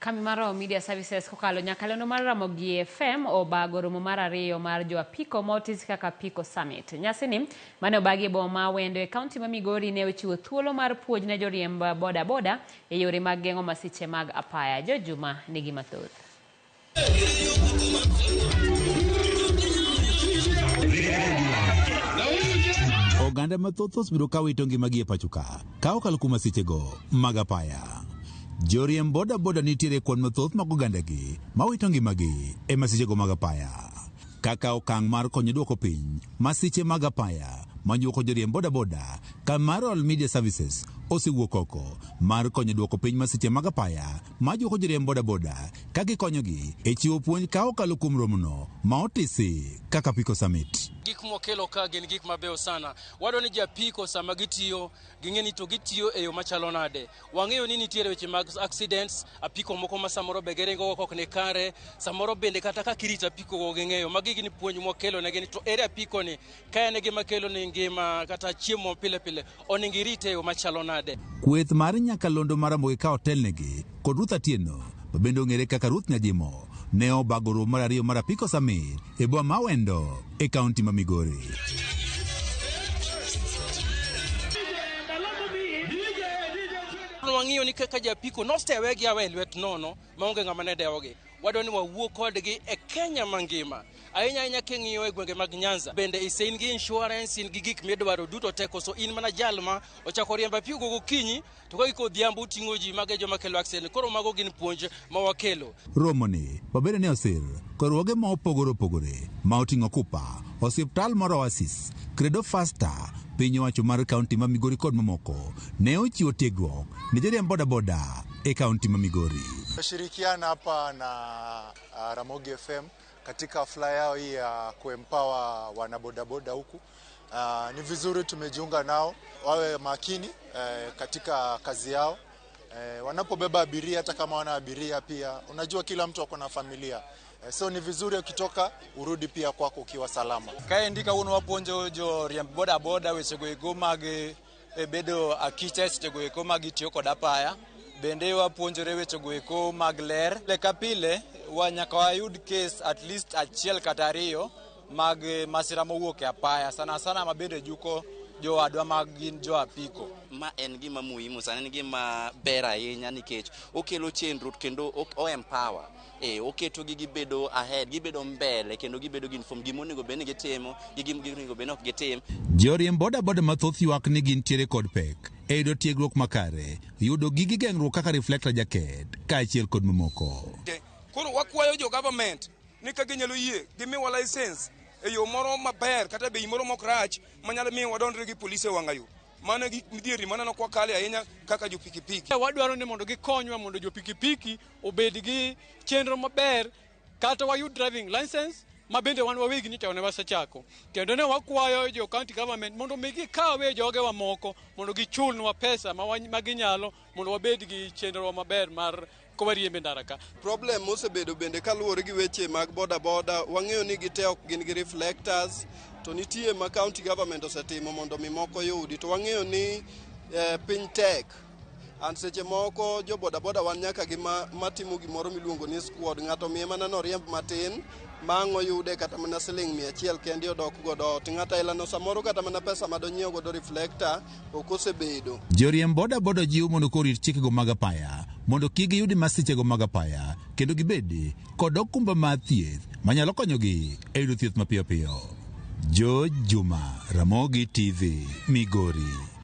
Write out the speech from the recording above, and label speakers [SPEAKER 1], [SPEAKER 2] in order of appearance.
[SPEAKER 1] Kambi mar Roho Media Services kokalo nyakalondo mar Ramogi FM obago romo mar ariyo mar jo apiko ma otisi kaka Apiko Summit. Nyasini mane obagi e boma ma Awendo e kaunti ma Migori ne ochiwo thuolo mar puonj ne joriemb boda boda e yore mag geng'o masiche mag apaya. George Juma nigi mathoth.
[SPEAKER 2] Oganda mathoth osebedo ka wito ngimagi e pacho ka ka okalo kuom masichego mag apaya. Joriemb boda boda nitiere e kwan mathoth mag ogandagi ma wito ngimagi e masichego mag apaya. Kaka okang' mar konyo duoko piny masiche mag apaya manyuoko joriemb boda boda, Kamarol Media Services osewuok oko mar konyo duoko piny masiche mag apaya majuoko joriemb boda boda ka gikonyogi e chiwo puonj ka okalo kuom romono ma otisi kaka Apiko Summit.
[SPEAKER 3] Gik mwakelo ka gin gik mabeyo sana. Wadwa ni japiko sama gitiyo ging'e ni to gitiyo e yo machalo nade. Wang'eyo ni nitiere weche mag accidents, apiko moko ma samoro be giringo go ok ni kare, samoro bende kata kaka irito apiko go ging'eyo. Magi gin puonj mwakelo negi ni to ere apiko ni ka en e gima kelo ni ngima kata chiemo pile pile, onego irite e yo machalo nade.
[SPEAKER 2] Kweth mar nyakalondo mar Ramogi ka otelnegi kod Ruth Atieno ma bende ong'ere kaka Ruth Nyajimo ne obago romo mar ariyo mar Apiko Summit e boma ma Awendo e kaunti ma Migori.
[SPEAKER 3] Wang'iyo ni kaka japiko nosewegi awe lwet nono maonge ng'ama ne dewogi. Wadwa ni wawuo kodgi e Kenya mangima. Ahinya ahinya king'iyo e gwenge mag Nyanza. Bende ise in gi insurance, in gi gik midwaro duto te koso in mana jal ma ochako riembo apiko gokinyi to ka giko odhiambo oting'o ji mago e joma kelo accident. Koro mago gin puonj ma wakelo.
[SPEAKER 2] Romoni mabende ne osir kod riwruoge ma opogore opogore ma oting'o Kupa, osiptal mar Oasis, Credo Faster, piny owacho mar kaunti ma Migori kod mamoko ne ochiwo tiegruok ne joriemb boda boda e kaunti ma Migori.
[SPEAKER 4] Tumeshirikiana hapa na Ramogi FM katika hafla yao hii ya kuempower wanabodaboda huku. Ni vizuri tumejiunga nao, wawe makini katika kazi yao. Wanapobeba abiria, hata kama wana abiria pia, unajua kila mtu ako na familia. So ni vizuri ukitoka urudi pia kwako ukiwa salama.
[SPEAKER 5] Kaendi kawuono wapuonjo joriemb boda boda wechego eko mag bedo akicha sechego eko mag gitiyo kod apaya. Bende wapuonjore wechego eko mag ler. Pile ka pile nyaka wayud case at least achiel kata ariyo mag masira mowuok e apaya, sana sana ma bende juko jowadwa mag gin jo apiko.
[SPEAKER 6] Ma en gima muhimu sana, en gima ber ahinya nikech okelo chenro kendo o empower. Oketo gi gibedo ahead, gibedo mbele kendo gibedo gi inform gima onego bed ni gitimo gi gima onego bed ni ok gitim.
[SPEAKER 2] Joriemb boda boda mathoth ywak ni gintiere kod pek e yudo tiegruok makare, yudo gige geng'ruok kaka reflector jacket kaachiel kod mamoko.
[SPEAKER 7] Koro wakwayo jo government ni ka ginyalo yie gimiwa license e yo moro maber kata bei moro mok rach manyalo miyo wadondre gi polise e wang'a yo. Mano e gik midhierni maneno kwa kale ahinya kaka jo pikipiki.
[SPEAKER 8] Wadwaro ni mondo gikonywa mondo jo pikipiki obed gi chenro maber kata wayud driving license ma bende wan wawegi nyocha ne wasechako. Kendo ne wakwayo jo county government mondo mi gikawe jogewa moko mondo gichulnwa pesa ma ginyalo mondo wabed gi chenro maber mar kawariembe ndara ka.
[SPEAKER 9] Problem mosebedo bende kaluwore gi weche mag boda boda, wang'eyo ni gite ok gin gi reflectors, to nitie ma county government osetimo mondo mi moko yudi, to wang'eyo ni piny tek. And seche moko jo boda boda wan nyaka gi matimo gimoro miluongo ni squad, ng'ato miye mana noriemb matin ma ang' oyude kata mana siling 100 kende odok godo ot. Ng'ato ailano samoro kata mana pesa madonyiew godo reflector ok osebedo.
[SPEAKER 2] Joriemb boda boda jiwo mondo korit chikego mag apaya mondo kik giyudi masichego mag apaya kendo gibed kod okumba mar thieth manyalo konyogi e yudo thieth mapiyo piyo. George Juma, Ramogi TV, Migori.